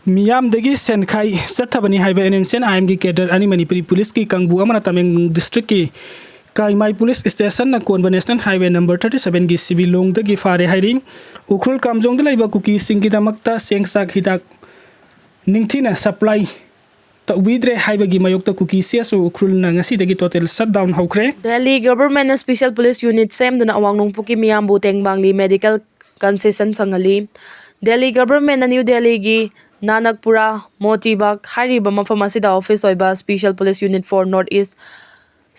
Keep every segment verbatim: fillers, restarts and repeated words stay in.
ꯃꯤꯌꯥꯝꯗꯒꯤ ꯁꯦꯟꯈꯥꯏ ꯆꯠꯊꯕꯅꯤ ꯍꯥꯏꯕ NSCN-IM-ꯒꯤ cadre ꯑꯅꯤ ꯃꯅꯤꯄꯨꯔꯤ ꯄꯨꯂꯤꯁꯀꯤ ꯀꯥꯡꯕꯨ ꯑꯃꯅ ꯇꯃꯦꯡꯂꯣꯡ district-ꯀꯤ ꯀꯥꯏꯃꯥꯏ police station-ꯅ ꯀꯣꯟꯕ National Highway number thirty-seven-ꯒꯤ ꯁꯤꯕꯤꯂꯣꯡꯗꯒꯤ ꯐꯥꯔꯦ ꯍꯥꯏꯔꯤ꯫ ꯎꯈ꯭ꯔꯨꯜ ꯀꯥꯝꯖꯣꯡꯗ ꯂꯩꯕ ꯀꯨꯀꯤꯁꯤꯡꯒꯤꯗꯃꯛꯇ ꯆꯦꯡ ꯆꯥꯛ ꯍꯤꯗꯥꯛ ꯅꯤꯡꯊꯤꯅ supply ꯇꯧꯕꯤꯗ꯭ꯔꯦ ꯍꯥꯏꯕꯒꯤ ꯃꯥꯌꯣꯛꯇ ꯀꯨꯀꯤ CSO ꯎꯈ꯭ꯔꯨꯜꯅ ꯉꯁꯤꯗꯒꯤ total shutdown ꯍꯧꯈ꯭ꯔꯦ꯫ Delhi government-ꯅ special police unit ꯁꯦꯝꯗꯨꯅ ꯑꯋꯥꯡ ꯅꯣꯡꯄꯣꯛꯀꯤ ꯃꯤꯌꯥꯝꯕꯨ ꯇꯦꯡꯕꯥꯡꯂꯤ, medical concession ꯐꯪꯍꯜꯂꯤ꯫ Delhi government-ꯅ New Delhi-ꯒꯤ ꯅꯥꯅꯛꯄꯨꯔꯥ ꯃꯣꯇꯤꯕꯥꯒ ꯍꯥꯏꯔꯤꯕ ꯃꯐꯝ ꯑꯁꯤꯗ office ꯑꯣꯏꯕ Special Police Unit for North East,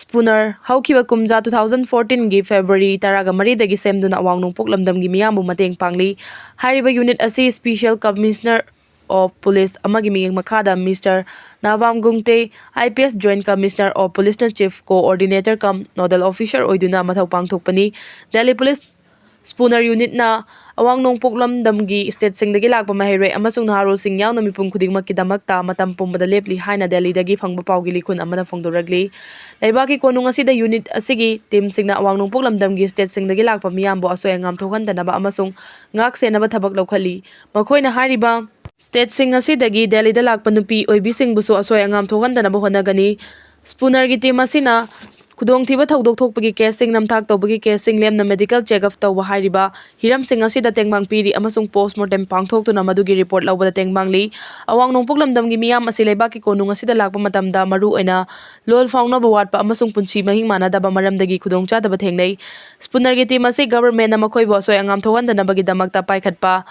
ꯁ꯭ꯄꯨꯅꯔ, ꯍꯧꯈꯤꯕ ꯀꯨꯝꯖꯥ two thousand fourteen-ꯒꯤ February ꯇꯔꯥꯒ ꯃꯔꯤꯗꯒꯤ ꯁꯦꯝꯗꯨꯅ ꯑꯋꯥꯡ ꯅꯣꯡꯄꯣꯛ ꯂꯝꯗꯝꯒꯤ ꯃꯤꯌꯥꯝꯕꯨ ꯃꯇꯦꯡ ꯄꯥꯡꯂꯤ꯫ ꯍꯥꯏꯔꯤꯕ unit ꯑꯁꯤ Special Commissioner of Police ꯑꯃꯒꯤ ꯃꯤꯠꯌꯦꯡ ꯃꯈꯥꯗ Mister ꯅꯥꯕꯥꯝ ꯒꯨꯡꯇꯦ, IPS, Joint Commissioner of Police-ꯅ Chief Coordinator cum Nodal Officer ꯑꯣꯏꯗꯨꯅ ꯃꯊꯧ ꯄꯥꯡꯊꯣꯛꯄꯅꯤ꯫ Delhi Police ꯁ꯭ꯄꯨꯅꯔ unit-ꯅ ꯑꯋꯥꯡ ꯅꯣꯡꯄꯣꯛ ꯂꯝꯗꯝꯒꯤ state-ꯁꯤꯡꯗꯒꯤ ꯂꯥꯛꯄ ꯃꯍꯩꯔꯣꯏ ꯑꯃꯁꯨꯡ ꯅꯍꯥꯔꯣꯜꯁꯤꯡ ꯌꯥꯎꯅ ꯃꯤꯄꯨꯝ ꯈꯨꯗꯤꯡꯃꯛꯀꯤꯗꯃꯛꯇ ꯃꯇꯝ ꯄꯨꯝꯕꯗ ꯂꯦꯞꯂꯤ ꯍꯥꯏꯅ ꯗꯦꯜꯂꯤꯗꯒꯤ ꯐꯪꯕ ꯄꯥꯎꯒꯤ ꯂꯤꯈꯨꯟ ꯑꯃꯅ ꯐꯣꯡꯗꯣꯔꯛꯂꯤ꯫ ꯂꯩꯕꯥꯛꯀꯤ ꯀꯣꯅꯨꯡ ꯑꯁꯤꯗ unit ꯑꯁꯤꯒꯤ team-ꯁꯤꯡꯅ ꯑꯋꯥꯡ ꯅꯣꯡꯄꯣꯛ ꯂꯝꯗꯝꯒꯤ state-ꯁꯤꯡꯗꯒꯤ ꯂꯥꯛꯄ ꯃꯤꯌꯥꯝꯕꯨ ꯑꯁꯣꯏ ꯑꯉꯥꯝ ꯊꯣꯛꯍꯟꯗꯅꯕ ꯑꯃꯁꯨꯡ ꯉꯥꯛ ꯁꯦꯟꯅꯕ ꯊꯕꯛ ꯂꯧꯈꯠꯂꯤ꯫ ꯃꯈꯣꯏꯅ ꯍꯥꯏꯔꯤꯕ state-ꯁꯤꯡ ꯑꯁꯤꯗꯒꯤ ꯗꯦꯜꯂꯤꯗ ꯂꯥꯛꯄ ꯅꯨꯄꯤ ꯑꯣꯏꯕꯤꯁꯤꯡꯕꯨꯁꯨ ꯑꯁꯣꯏ ꯑꯉꯥꯝ ꯊꯣꯛꯍꯟꯗꯅꯕ ꯍꯣꯠꯅꯒꯅꯤ꯫ ꯁ꯭ꯄꯨꯅꯔꯒꯤ team ꯑꯁꯤꯅ ꯈꯨꯗꯣꯡꯊꯤꯕ ꯊꯧꯗꯣꯛ ꯊꯣꯛꯄꯒꯤ case-ꯁꯤꯡ, ꯅꯝꯊꯥꯛ ꯇꯧꯕꯒꯤ case-ꯁꯤꯡ ꯂꯦꯝꯅ medical check-up ꯇꯧꯕ ꯍꯥꯏꯔꯤꯕ ꯍꯤꯔꯝꯁꯤꯡ ꯑꯁꯤꯗ ꯇꯦꯡꯕꯥꯡ ꯄꯤꯔꯤ ꯑꯃꯁꯨꯡ post mortem ꯄꯥꯡꯊꯣꯛꯇꯨꯅ ꯃꯗꯨꯒꯤ report ꯂꯧꯕꯗ ꯇꯦꯡꯕꯥꯡꯂꯤ꯫ ꯑꯋꯥꯡ ꯅꯣꯡꯄꯣꯛ ꯂꯝꯗꯝꯒꯤ ꯃꯤꯌꯥꯝ ꯑꯁꯤ ꯂꯩꯕꯥꯛꯀꯤ ꯀꯣꯅꯨꯡ ꯑꯁꯤꯗ ꯂꯥꯛꯄ ꯃꯇꯝꯗ ꯃꯔꯨꯑꯣꯏꯅ ꯂꯣꯜ ꯐꯥꯎꯅꯕ ꯋꯥꯠꯄ ꯑꯃꯁꯨꯡ ꯄꯨꯟꯁꯤ ꯃꯍꯤꯡ ꯃꯥꯟꯅꯗꯕ ꯃꯔꯝꯗꯒꯤ ꯈꯨꯗꯣꯡꯆꯥꯗꯕ ꯊꯦꯡꯅꯩ꯫ ꯁ꯭ꯄꯨꯅꯔꯒꯤ team ꯑꯁꯤ government-ꯅ ꯃꯈꯣꯏꯕꯨ ꯑꯁꯣꯏ ꯑꯉꯥꯝ ꯊꯣꯛꯍꯟꯗꯅꯕꯒꯤꯗꯃꯛꯇ ꯄꯥꯏꯈꯠꯄ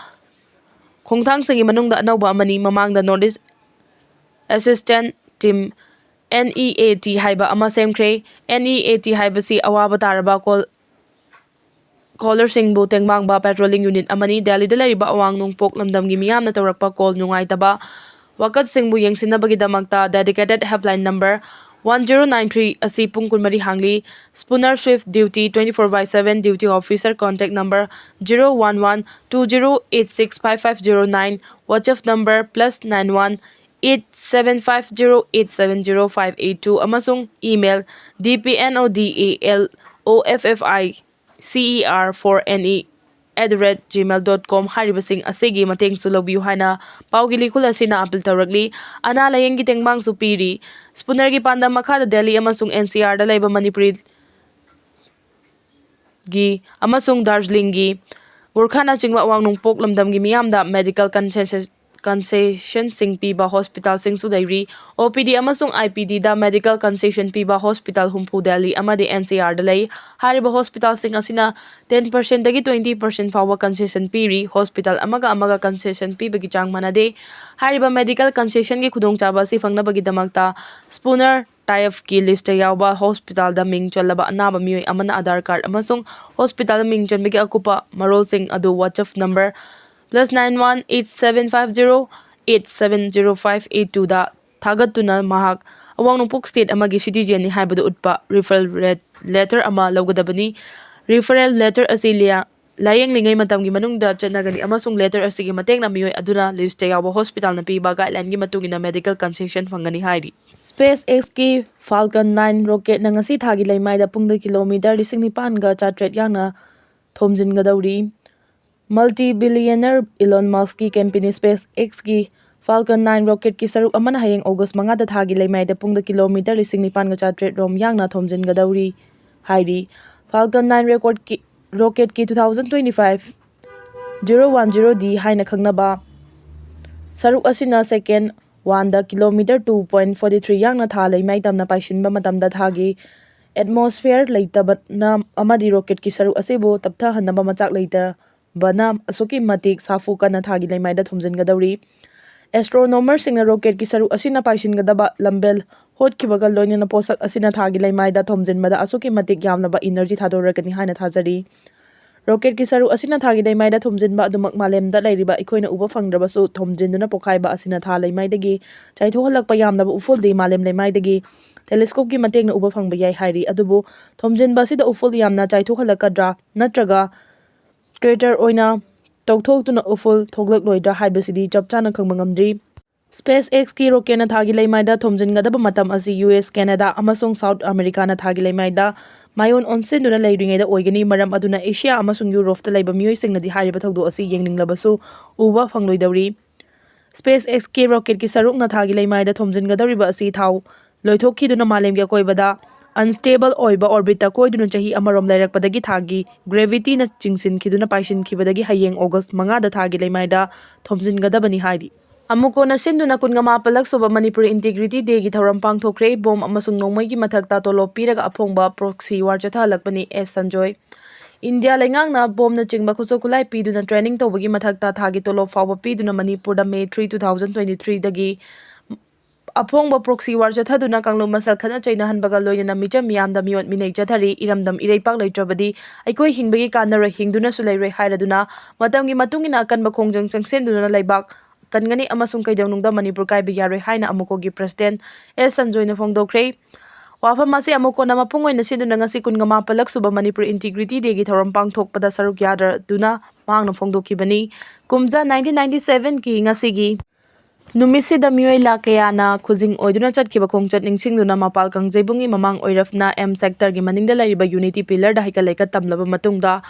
ꯈꯣꯡꯊꯥꯡꯁꯤꯡꯒꯤ ꯃꯅꯨꯡꯗ ꯑꯅꯧꯕ ꯑꯃꯅꯤ꯫ ꯃꯃꯥꯡꯗ North East Assistance Team, NEAT, ꯍꯥꯏꯕ ꯑꯃ ꯁꯦꯝꯈ꯭ꯔꯦ꯫ NEAT ꯍꯥꯏꯕꯁꯤ ꯑꯋꯥꯕ ꯇꯥꯔꯕ call-, caller-ꯁꯤꯡꯕꯨ ꯇꯦꯡꯕꯥꯡꯕ patrolling unit ꯑꯃꯅꯤ꯫ ꯗꯦꯜꯂꯤꯗ ꯂꯩꯔꯤꯕ ꯑꯋꯥꯡ ꯅꯣꯡꯄꯣꯛ ꯂꯝꯗꯝꯒꯤ ꯃꯤꯌꯥꯝꯅ ꯇꯧꯔꯛꯄ call ꯅꯨꯡꯉꯥꯏꯇꯕ ꯋꯥꯀꯠꯁꯤꯡꯕꯨ ꯌꯦꯡꯁꯤꯟꯅꯕꯒꯤꯗꯃꯛꯇ dedicated helpline number one zero nine three ꯑꯁꯤ ꯄꯨꯡ ꯀꯨꯟꯃꯔꯤ ꯍꯥꯡꯂꯤ꯫ Spooner Swift Duty twenty-four by seven duty officer contact number zero one one two zero eight six five five zero nine, WhatsApp number plus nine one eight seven five zero eight seven zero five eight two ꯑꯃꯁꯨꯡ email D P N O D A L O F F I C E R four N E at the rate gmail dot com ꯍꯥꯏꯔꯤꯕꯁꯤꯡ ꯑꯁꯤꯒꯤ ꯃꯇꯦꯡꯁꯨ ꯂꯧꯕꯤꯌꯨ ꯍꯥꯏꯅ ꯄꯥꯎꯒꯤ ꯂꯤꯈꯨꯜ ꯑꯁꯤꯅ appeal ꯇꯧꯔꯛꯂꯤ꯫ ꯑꯅꯥ ꯂꯥꯌꯦꯡꯒꯤ ꯇꯦꯡꯕꯥꯡꯁꯨ ꯄꯤꯔꯤ꯫ ꯁ꯭ꯄꯨꯅꯔꯒꯤ ꯄꯥꯟꯗꯝ ꯃꯈꯥꯗ ꯗꯦꯜꯂꯤ ꯑꯃꯁꯨꯡ ꯑꯦꯟ ꯁꯤ ꯑꯥꯔꯗ ꯂꯩꯕ ꯃꯅꯤꯄꯨꯔꯤꯒꯤ ꯑꯃꯁꯨꯡ ꯗꯥꯔꯖꯤꯂꯤꯡꯒꯤ ꯒꯨꯔꯈꯥꯅꯆꯤꯡꯕ ꯑꯋꯥꯡ ꯅꯣꯡꯄꯣꯛ ꯂꯝꯗꯝꯒꯤ ꯃꯤꯌꯥꯝꯗ medical concession concessionꯁꯤꯡ ꯄꯤꯕ ꯍꯣꯁꯄꯤꯇꯥꯜꯁꯤꯡꯁꯨ ꯂꯩꯔꯤ꯫ ꯑꯣ ꯄꯤ ꯗꯤ ꯑꯃꯁꯨꯡ ꯑꯥꯏ ꯄꯤ ꯗꯤꯗ medical concession ꯄꯤꯕ ꯍꯣꯁꯄꯤꯇꯥꯜ ꯍꯨꯝꯐꯨ ꯗꯦꯜꯂꯤ ꯑꯃꯗꯤ ꯑꯦꯟ ꯁꯤ ꯑꯥꯔꯗ ꯂꯩ꯫ ꯍꯥꯏꯔꯤꯕ ꯍꯣꯁꯄꯤꯇꯥꯜꯁꯤꯡ ꯑꯁꯤꯅ ten percentꯗꯒꯤ twenty percent ꯐꯥꯎꯕ concession ꯄꯤꯔꯤ꯫ ꯍꯣꯁꯄꯤꯇꯥꯜ ꯑꯃꯒ ꯑꯃꯒ concession ꯄꯤꯕꯒꯤ ꯆꯥꯡ ꯃꯥꯟꯅꯗꯦ꯫ ꯍꯥꯏꯔꯤꯕ medical concessionꯒꯤ ꯈꯨꯗꯣꯡꯆꯥꯕ ꯑꯁꯤ ꯐꯪꯅꯕꯒꯤꯗꯃꯛꯇ ꯁ꯭ꯄꯨꯅꯔ typeꯀꯤ listꯇ ꯌꯥꯎꯕ ꯍꯣꯁꯄꯤꯇꯥꯜꯗ ꯃꯤꯡ ꯆꯜꯂꯕ ꯑꯅꯥꯕ ꯃꯤꯑꯣꯏ ꯑꯃꯅ ꯑꯥꯙꯥꯔ ꯀꯥꯔꯗ ꯑꯃꯁꯨꯡ ꯍꯣꯁꯄꯤꯇꯥꯜꯗ ꯃꯤꯡ ꯆꯟꯕꯒꯤ ꯑꯀꯨꯞꯄ ꯃꯔꯣꯜꯁꯤꯡ ꯑꯗꯨ WhatsApp number plus nine one eight seven five zero eight seven zero five eight twoꯗ ꯊꯥꯒꯠꯇꯨꯅ ꯃꯍꯥꯛ ꯑꯋꯥꯡ ꯅꯣꯡꯄꯣꯛ state ꯑꯃꯒꯤ citizenꯅꯤ ꯍꯥꯏꯕꯗꯨ ꯎꯠꯄ referral letter ꯑꯃ ꯂꯧꯒꯗꯕꯅꯤ꯫ Referral letter ꯑꯁꯤ ꯂꯤꯌꯥ-, ꯂꯥꯌꯦꯡꯂꯤꯉꯩ ꯃꯇꯝꯒꯤ ꯃꯅꯨꯡꯗ ꯆꯠꯅꯒꯅꯤ ꯑꯃꯁꯨꯡ letter ꯑꯁꯤꯒꯤ ꯃꯇꯦꯡꯅ ꯃꯤꯑꯣꯏ ꯑꯗꯨꯅ listꯇ ꯌꯥꯎꯕ ꯍꯣꯁꯄꯤꯇꯥꯜꯅ ꯄꯤꯕ guidelineꯒꯤ ꯃꯇꯨꯡ ꯏꯟꯅ medical concession ꯐꯪꯒꯅꯤ ꯍꯥꯏꯔꯤ꯫ SpaceXꯀꯤ Falcon nine rocketꯅ ꯉꯁꯤ ꯊꯥꯒꯤ ꯂꯩꯃꯥꯏꯗ ꯄꯨꯡꯗ kilometre ꯂꯤꯁꯤꯡ ꯅꯤꯄꯥꯟꯒ ꯆꯥꯇ꯭ꯔꯦꯠ ꯌꯥꯡꯅ ꯊꯣꯝꯖꯤꯟꯒꯗꯧꯔꯤ꯫ Multi-billionaire Elon Muskꯀꯤ company SpaceXꯀꯤ Falcon nine rocketꯀꯤ ꯁꯔꯨꯛ ꯑꯃꯅ ꯍꯌꯦꯡ August ꯃꯉꯥꯗ ꯊꯥꯒꯤ ꯂꯩꯃꯥꯏꯗ ꯄꯨꯡꯗ kilometre ꯂꯤꯁꯤꯡ ꯅꯤꯄꯥꯟꯒ ꯆꯥꯇ꯭ꯔꯦꯠ ꯔꯣꯝ ꯌꯥꯡꯅ ꯊꯣꯝꯖꯤꯟꯒꯗꯧꯔꯤ ꯍꯥꯏꯔꯤ꯫ Falcon nine rocketꯀꯤ, rocketꯀꯤ two thousand twenty-five zero one zero D ꯍꯥꯏꯅ ꯈꯪꯅꯕ ꯁꯔꯨꯛ ꯑꯁꯤꯅ second oneꯗ kilometre two point forty three ꯌꯥꯡꯅ ꯊꯥ ꯂꯩꯃꯥꯏ ꯇꯝꯅ ꯄꯥꯏꯁꯤꯟꯕ ꯃꯇꯝꯗ ꯊꯥꯒꯤ atmosphere ꯂꯩꯇꯕꯅ ꯑꯃꯗꯤ rocketꯀꯤ ꯁꯔꯨꯛ ꯑꯁꯤꯕꯨ ꯇꯞꯊꯍꯟꯅꯕ ꯃꯆꯥꯛ ꯂꯩꯇꯕꯅ ꯑꯁꯨꯛꯀꯤ ꯃꯇꯤꯛ ꯁꯥꯐꯨ ꯀꯟꯅ ꯊꯥꯒꯤ ꯂꯩꯃꯥꯏꯗ ꯊꯣꯝꯖꯤꯟꯒꯗꯧꯔꯤ꯫ Astronomerꯁꯤꯡꯅ rocketꯀꯤ ꯁꯔꯨꯛ ꯑꯁꯤꯅ ꯄꯥꯏꯁꯤꯟꯒꯗꯕ ꯂꯝꯕꯦꯜ ꯍꯣꯠꯈꯤꯕꯒ ꯂꯣꯏꯅꯅ ꯄꯣꯠꯁꯛ ꯑꯁꯤꯅ ꯊꯥꯒꯤ ꯂꯩꯃꯥꯏꯗ ꯊꯣꯝꯖꯤꯟꯕꯗ ꯑꯁꯨꯛꯀꯤ ꯃꯇꯤꯛ ꯌꯥꯝꯂꯕ energy ꯊꯥꯗꯣꯔꯛꯀꯅꯤ ꯍꯥꯏꯅ ꯊꯥꯖꯔꯤ꯫ Rocketꯀꯤ ꯁꯔꯨꯛ ꯑꯁꯤꯅ ꯊꯥꯒꯤ ꯂꯩꯃꯥꯏꯗ ꯊꯣꯝꯖꯤꯟꯕ ꯑꯗꯨꯃꯛ ꯃꯥꯂꯦꯝꯗ ꯂꯩꯔꯤꯕ ꯑꯩꯈꯣꯏꯅ ꯎꯕ ꯐꯪꯗ꯭ꯔꯕꯁꯨ, ꯊꯣꯝꯖꯤꯟꯗꯨꯅ ꯄꯣꯈꯥꯏꯕ ꯑꯁꯤꯅ ꯊꯥ ꯂꯩꯃꯥꯏꯗꯒꯤ ꯆꯥꯏꯊꯣꯛꯍꯜꯂꯛꯄ ꯌꯥꯝꯂꯕ ꯎꯐꯨꯜꯗꯤ ꯃꯥꯂꯦꯝ ꯂꯩꯃꯥꯏꯗꯒꯤ telescopeꯀꯤ ꯃꯇꯦꯡꯅ ꯎꯕ ꯐꯪꯕ ꯌꯥꯏ ꯍꯥꯏꯔꯤ꯫ ꯑꯗꯨꯕꯨ ꯊꯣꯝꯖꯤꯟꯕ ꯑꯁꯤꯗ ꯎꯐꯨꯜ ꯌꯥꯝꯅ ꯆꯥꯏꯊꯣꯛꯍꯜꯂꯛꯀꯗ꯭ꯔꯥ ꯅꯠꯇ꯭ꯔꯒ crater ꯑꯣꯏꯅ ꯇꯧꯊꯣꯛꯇꯨꯅ ꯎꯐꯨꯜ ꯊꯣꯛꯂꯛꯂꯣꯏꯗ꯭ꯔꯥ ꯍꯥꯏꯕꯁꯤꯗꯤ ꯆꯞ ꯆꯥꯅ ꯈꯪꯕ ꯉꯝꯗ꯭ꯔꯤ꯫ SpaceXꯀꯤ rocketꯅ ꯊꯥꯒꯤ ꯂꯩꯃꯥꯏꯗ ꯊꯣꯝꯖꯤꯟꯒꯗꯕ ꯃꯇꯝ ꯑꯁꯤ ꯌꯨ ꯑꯦꯁ, ꯀꯦꯅꯥꯗꯥ ꯑꯃꯁꯨꯡ South Americaꯅ ꯊꯥꯒꯤ ꯂꯩꯃꯥꯏꯗ ꯃꯥꯏꯑꯣꯟ ꯑꯣꯟꯁꯤꯟꯗꯨꯅ ꯂꯩꯔꯤꯉꯩꯗ ꯑꯣꯏꯒꯅꯤ, ꯃꯔꯝ ꯑꯗꯨꯅ ꯑꯦꯁꯤꯌꯥ ꯑꯃꯁꯨꯡ ꯌꯨꯔꯣꯞꯇ ꯂꯩꯕ ꯃꯤꯑꯣꯏꯁꯤꯡꯅꯗꯤ ꯍꯥꯏꯔꯤꯕ ꯊꯧꯗꯣꯛ ꯑꯁꯤ ꯌꯦꯡꯅꯤꯡꯂꯕꯁꯨ ꯎꯕ ꯐꯪꯂꯣꯏꯗꯧꯔꯤ꯫ SpaceXꯀꯤ rocketꯀꯤ ꯁꯔꯨꯛꯅ ꯊꯥꯒꯤ ꯂꯩꯃꯥꯏꯗ ꯊꯣꯝꯖꯤꯟꯒꯗꯧꯔꯤꯕ ꯑꯁꯤ ꯊꯥꯎ ꯂꯣꯏꯊꯣꯛꯈꯤꯗꯨꯅ ꯃꯥꯂꯦꯝꯒꯤ ꯑꯀꯣꯏꯕꯗ unstable ꯑꯣꯏꯕ orbitꯇ ꯀꯣꯏꯗꯨꯅ ꯆꯍꯤ ꯑꯃꯔꯣꯝ ꯂꯩꯔꯛꯄꯗꯒꯤ ꯊꯥꯒꯤ gravityꯅ ꯆꯤꯡꯁꯤꯟꯈꯤꯗꯨꯅ ꯄꯥꯏꯁꯤꯟꯈꯤꯕꯗꯒꯤ ꯍꯌꯦꯡ August ꯃꯉꯥꯗ ꯊꯥꯒꯤ ꯂꯩꯃꯥꯏꯗ ꯊꯣꯝꯖꯤꯟꯒꯗꯕꯅꯤ ꯍꯥꯏꯔꯤ꯫ ꯑꯃꯨꯛꯀꯣꯟꯅ ꯁꯤꯟꯗꯨꯅ ꯀꯨꯟꯒ ꯃꯥꯄꯜꯂꯛ ꯁꯨꯕ Manipur Integrity Dayꯒꯤ ꯊꯧꯔꯝ ꯄꯥꯡꯊꯣꯛꯈ꯭ꯔꯦ꯫ Bomb ꯑꯃꯁꯨꯡ ꯅꯣꯡꯃꯩꯒꯤ ꯃꯊꯛꯇ ꯇꯣꯂꯣꯞ ꯄꯤꯔꯒ ꯑꯐꯣꯡꯕ proxy war ꯆꯠꯊꯍꯜꯂꯛꯄꯅꯤ ꯑꯦꯁ ꯁꯟꯖꯣꯏ꯫ ꯏꯟꯗꯤꯌꯥ ꯂꯩꯉꯥꯛꯅ bomb ꯅꯆꯤꯡꯕ ꯈꯨꯠꯁꯨ ꯈꯨꯠꯂꯥꯏ ꯄꯤꯗꯨꯅ training ꯇꯧꯕꯒꯤ ꯃꯊꯛꯇ ꯊꯥꯒꯤ ꯇꯣꯂꯣꯞ ꯐꯥꯎꯕ ꯄꯤꯗꯨꯅ ꯃꯅꯤꯄꯨꯔꯗ May three, two thousand twenty-threeꯗꯒꯤ ꯑꯐꯣꯡꯕ proxy war ꯆꯠꯊꯗꯨꯅ ꯀꯥꯡꯂꯨꯞ ꯃꯁꯦꯜ ꯈꯠꯅ ꯆꯩꯅꯍꯟꯕꯒ ꯂꯣꯏꯅꯅ ꯃꯤꯆꯝ ꯃꯤꯌꯥꯝꯗ ꯃꯤꯑꯣꯠ ꯃꯤꯅꯩ ꯆꯠꯊꯔꯤ꯫ ꯏꯔꯝꯗꯝ ꯏꯔꯩꯄꯥꯛ ꯂꯩꯇ꯭ꯔꯕꯗꯤ ꯑꯩꯈꯣꯏ ꯍꯤꯡꯕꯒꯤ ꯀꯥꯟꯅꯔꯣꯏ, ꯍꯤꯡꯗꯨꯅꯁꯨ ꯂꯩꯔꯣꯏ ꯍꯥꯏꯔꯗꯨꯅ ꯃꯇꯝꯒꯤ ꯃꯇꯨꯡ ꯏꯟꯅ ꯑꯀꯟꯕ ꯈꯣꯡꯖꯪ ꯆꯪꯁꯤꯟꯗꯨꯅ ꯂꯩꯕꯥꯛ ꯀꯟꯒꯅꯤ ꯑꯃꯁꯨꯡ ꯀꯩꯗꯧꯅꯨꯡꯗ ꯃꯅꯤꯄꯨꯔ ꯀꯥꯏꯕ ꯌꯥꯔꯣꯏ ꯍꯥꯏꯅ ꯑꯃꯨꯛꯀꯣꯒꯤ president ꯑꯦꯁ ꯁꯟꯖꯣꯏꯅ ꯐꯣꯡꯗꯣꯛꯈ꯭ꯔꯦ꯫ ꯋꯥꯐꯝ ꯑꯁꯤ ꯑꯃꯨꯛ ꯀꯣꯟꯅ ꯃꯄꯨꯡ ꯑꯣꯏꯅ ꯁꯤꯟꯗꯨꯅ ꯉꯁꯤ ꯀꯨꯟꯒ ꯃꯥꯄꯜꯂꯛ ꯁꯨꯕ Manipur Integrity Dayꯒꯤ ꯊꯧꯔꯝ ꯄꯥꯡꯊꯣꯛꯄꯗ ꯁꯔꯨꯛ ꯌꯥꯗꯨꯅ ꯃꯍꯥꯛꯅ ꯐꯣꯡꯗꯣꯛꯈꯤꯕꯅꯤ꯫ ꯀꯨꯝꯖꯥ nineteen ninety sevenꯒꯤ ꯉꯁꯤꯒꯤ ꯅꯨꯃꯤꯠꯁꯤꯗ ꯃꯤꯑꯣꯏ ꯂꯥꯈ ꯀꯌꯥꯅ ꯈꯨꯖꯤꯡ ꯑꯣꯏꯗꯨꯅ ꯆꯠꯈꯤꯕ ꯈꯣꯡꯆꯠ ꯅꯤꯡꯁꯤꯡꯗꯨꯅ ꯃꯄꯥꯜ ꯀꯥꯡꯖꯩꯕꯨꯡꯒꯤ ꯃꯃꯥꯡ ꯑꯣꯏꯔꯞꯅ M sectorꯒꯤ ꯃꯅꯤꯡꯗ ꯂꯩꯔꯤꯕ unity pillarꯗ ꯍꯩꯀꯠ ꯂꯩꯀꯠ ꯇꯝꯂꯕ ꯃꯇꯨꯡꯗ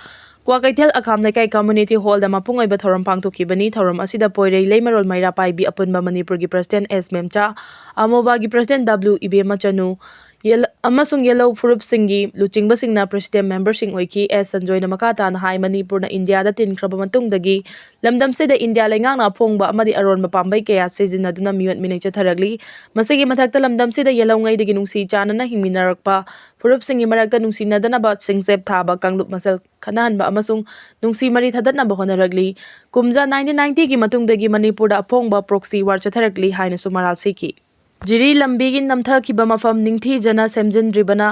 ꯀ꯭ꯋꯥꯀꯩꯊꯦꯜ ꯑꯈꯥꯝ ꯂꯩꯀꯥꯏ community hallꯗ ꯃꯄꯨꯡ ꯑꯣꯏꯕ ꯊꯧꯔꯝ ꯄꯥꯡꯊꯣꯛꯈꯤꯕꯅꯤ꯫ ꯊꯧꯔꯝ ꯑꯁꯤꯗ ꯄꯣꯏꯔꯩ, ꯂꯩꯃꯔꯣꯜ, ꯃꯩꯔꯥ ꯄꯥꯏꯕꯤ ꯑꯄꯨꯟꯕ ꯃꯅꯤꯄꯨꯔꯒꯤ president ꯑꯦꯁ ꯃꯦꯝꯆꯥ, ꯑꯃꯣꯕꯥꯒꯤ president W ꯏꯕꯦꯝꯃꯆꯅꯨ, ꯌꯦꯜ-, ꯑꯃꯁꯨꯡ ꯌꯦꯜꯍꯧ ꯐꯨꯔꯨꯞꯁꯤꯡꯒꯤ ꯂꯨꯆꯤꯡꯕꯁꯤꯡꯅ president memberꯁꯤꯡ ꯑꯣꯏꯈꯤ꯫ ꯑꯦꯁ ꯁꯟꯖꯣꯏꯅ ꯃꯈꯥ ꯇꯥꯅ ꯍꯥꯏ, ꯃꯅꯤꯄꯨꯔꯅ ꯏꯟꯗꯤꯌꯥꯗ ꯇꯤꯟꯈ꯭ꯔꯕ ꯃꯇꯨꯡꯗꯒꯤ ꯂꯝꯗꯝꯁꯤꯗ ꯏꯟꯗꯤꯌꯥ ꯂꯩꯉꯥꯛꯅ ꯑꯐꯣꯡꯕ ꯑꯃꯗꯤ ꯑꯔꯣꯟꯕ ꯄꯥꯝꯕꯩ ꯀꯌꯥ ꯁꯤꯖꯤꯟꯅꯗꯨꯅ ꯃꯤꯑꯣꯠ ꯃꯤꯅꯩ ꯆꯠꯊꯔꯛꯂꯤ꯫ ꯃꯁꯤꯒꯤ ꯃꯊꯛꯇ ꯂꯝꯗꯝꯁꯤꯗ ꯌꯦꯜꯍꯧꯉꯩꯗꯒꯤ ꯅꯨꯡꯁꯤ ꯆꯥꯟꯅꯅ ꯍꯤꯡꯃꯤꯟꯅꯔꯛꯄ ꯐꯨꯔꯨꯞꯁꯤꯡꯒꯤ ꯃꯔꯛꯇ ꯅꯨꯡꯁꯤꯅꯗꯅꯕ ꯁꯤꯡꯆꯦꯞ ꯊꯥꯕ, ꯀꯥꯡꯂꯨꯞ ꯃꯁꯦꯜ ꯈꯠꯅꯍꯟꯕ ꯑꯃꯁꯨꯡ ꯅꯨꯡꯁꯤ ꯃꯔꯤ ꯊꯗꯠꯅꯕ ꯍꯣꯠꯅꯔꯛꯂꯤ꯫ ꯀꯨꯝꯖꯥ nineteen ninetyꯒꯤ ꯃꯇꯨꯡꯗꯒꯤ ꯃꯅꯤꯄꯨꯔꯗ ꯑꯐꯣꯡꯕ proxy war ꯆꯠꯊꯔꯛꯂꯤ ꯍꯥꯏꯅꯁꯨ ꯃꯔꯥꯜ ꯁꯤꯈꯤ꯫ ꯖꯤꯔꯤ ꯂꯝꯕꯤꯒꯤ ꯅꯝꯊꯈꯤꯕ ꯃꯐꯝ ꯅꯤꯡꯊꯤꯖꯅ ꯁꯦꯝꯖꯤꯟꯗ꯭ꯔꯤꯕꯅ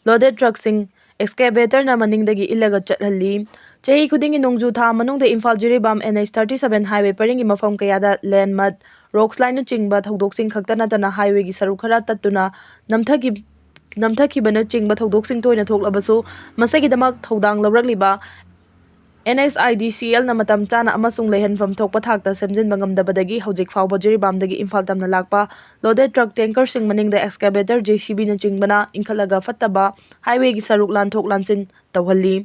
loaded truckꯁꯤꯡ excavatorꯅ ꯃꯅꯤꯡꯗꯒꯤ ꯏꯜꯂꯒ ꯆꯠꯍꯜꯂꯤ꯫ ꯆꯍꯤ ꯈꯨꯗꯤꯡꯒꯤ ꯅꯣꯡꯖꯨ ꯊꯥ ꯃꯅꯨꯡꯗ Imphal Jiribam N H thirty seven highway ꯄꯔꯤꯡꯒꯤ ꯃꯐꯝ ꯀꯌꯥꯗ land mud, rock slideꯅꯆꯤꯡꯕ ꯊꯧꯗꯣꯛꯁꯤꯡ ꯈꯛꯇ ꯅꯠꯇꯅ highwayꯒꯤ ꯁꯔꯨꯛ ꯈꯔ ꯇꯠꯇꯨꯅ ꯅꯝꯊꯈꯤ-, ꯅꯝꯊꯈꯤꯕꯅꯆꯤꯡꯕ ꯊꯧꯗꯣꯛꯁꯤꯡ ꯇꯣꯏꯅ ꯊꯣꯛꯂꯕꯁꯨ ꯃꯁꯤꯒꯤꯗꯃꯛ ꯊꯧꯗꯥꯡ ꯂꯧꯔꯛꯂꯤꯕ NHIDCLꯅ ꯃꯇꯝ ꯆꯥꯅ ꯑꯃꯁꯨꯡ ꯂꯩꯍꯟꯐꯝ ꯊꯣꯛꯄ ꯊꯥꯛꯇ ꯁꯦꯝꯖꯤꯟꯕ ꯉꯝꯗꯕꯗꯒꯤ ꯍꯧꯖꯤꯛ ꯐꯥꯎꯕ ꯖꯤꯔꯤꯕꯥꯝꯗꯒꯤ ꯏꯝꯐꯥꯜ ꯇꯝꯅ ꯂꯥꯛꯄ loaded truck tankerꯁꯤꯡ ꯃꯅꯤꯡꯗ excavator, JCBꯅꯆꯤꯡꯕꯅ ꯏꯟꯈꯠꯂꯒ ꯐꯠꯇꯕ highwayꯒꯤ ꯁꯔꯨꯛ ꯂꯥꯟꯊꯣꯛ ꯂꯥꯟꯁꯤꯟ ꯇꯧꯍꯜꯂꯤ꯫